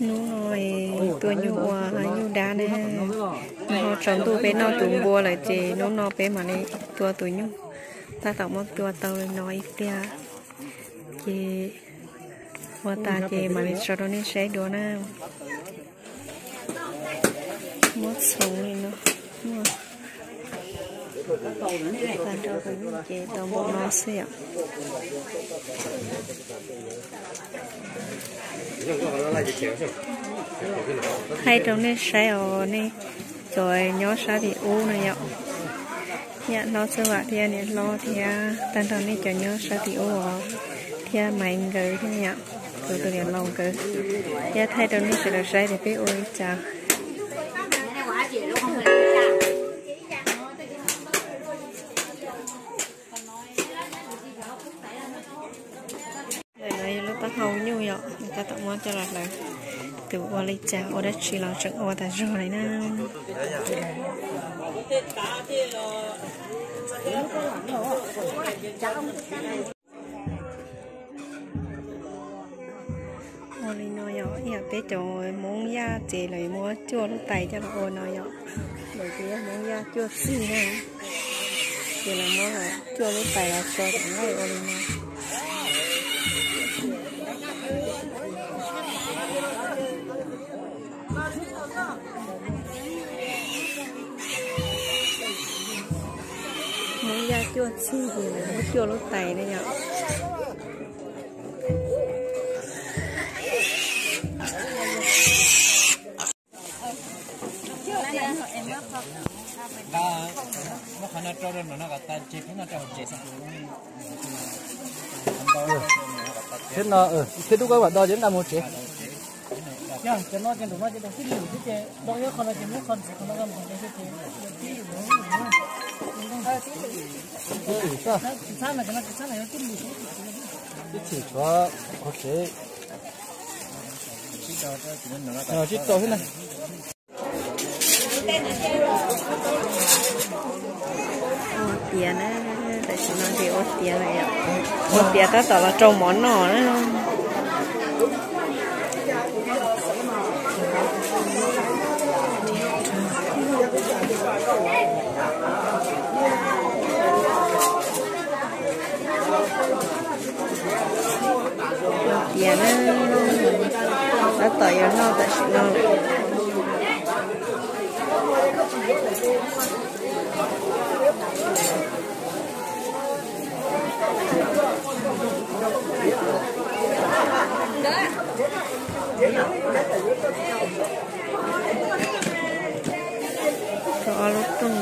Hnub no tua nyuj ua nyuj dab ne, ho tsaus ntuj peb noj tus npua lawm ces hnub no peb mam li tua tus nyuj. Tab tom muab tua tau li no ib pliag, ces ua tas ces mam li tso rau nej saib dua na. Muab txhoov li no, muab tas nrho tus nyuj ces tau npaum no xwb yom. Thaij rau nej saib os, nej cov nyob sab tim ub no yom. Yam hlob Txawj Vam thiab niam hlob thiab tag nrho nej cov nyob sab tim ub os, thiab Maiv nkawd thiab yom, kuv tus niam laus nkawd. Yog thaij rau nej sawv daws saib tias peb ua li cas. Ntawm no yog lub taub hau nyuj yom, tab tom muab coj los hlawv. Tus ua li cas ua dab tsi los tseem ua tas zog li na. Ua li no yom, ib yam peb cov Hmoob Yaj ces lawv muab cuaj lub tais coj los ua no yom. Lawv ces yog Hmoob Yaj cuaj txig na, ces lawv muab cuaj lub tais los tso cov nqaij ua li no. Hmoob Yaj cuaj txig ces lawv muab cuaj lub tais na yom. Thiab no, thiab tub koj vam do ces nqa mus tsev. Tib txhim tshuav hauv tsev. Sib tau thiab na. Ua tiav na, tam sim no ces ua tiav lawm yom. Ua tiav tab tom los rau mov noj na. Ua tiav na, tab tom yuav noj tam sim no lawm. Rau ob lub rooj